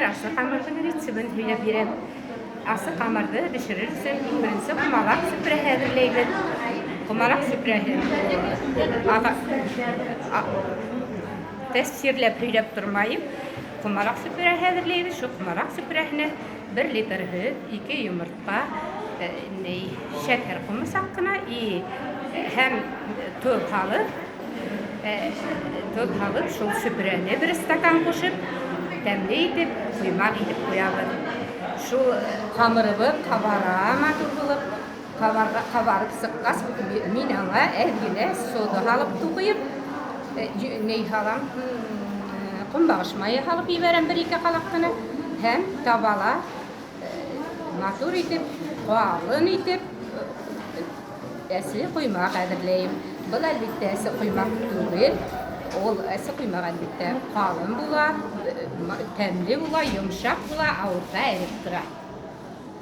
хәҙер асы ҡамырҙың рецебын һөйләп бирәм. Асы ҡамырҙы бешерер өсөн иң беренсе ҡомалаҡ сүпрәһе әҙерләйбеҙ. Ҡомалаҡ сүпрәһе тәфсирләп һөйләп тормайым. Ҡомалаҡ сүпрәһе әҙерләйбеҙ. Шул ҡомалаҡ сүпрәһенә 1 литр һөт, 2 йомортҡа, шәкәр ҡомо саҡ ҡына и һәм тоҙ һалып, тоҙ һалып, шул сүпрәне бер стакан ҡушып, тәмле итеп, ҡоймаҡ итеп ҡуябыҙ. Шул ҡамырыбыҙ ҡабара матур булып, ҡабарып сыҡҡас, мин аңа әҙ генә сода һалып туҡыйып, ней һалам, ҡомбағыш майы һалып ебәрәм бер-ике ҡалаҡ ҡына һәм табала матур итеп, ҡалын итеп әсе ҡоймаҡ әҙерләйем. Был, әлбиттә, әсе ҡоймаҡ түгел. Ул әсе ҡоймаҡ, әлбиттә, ҡалын була, тәмле була, йомшаҡ була, ауыҙҙа эреп тора.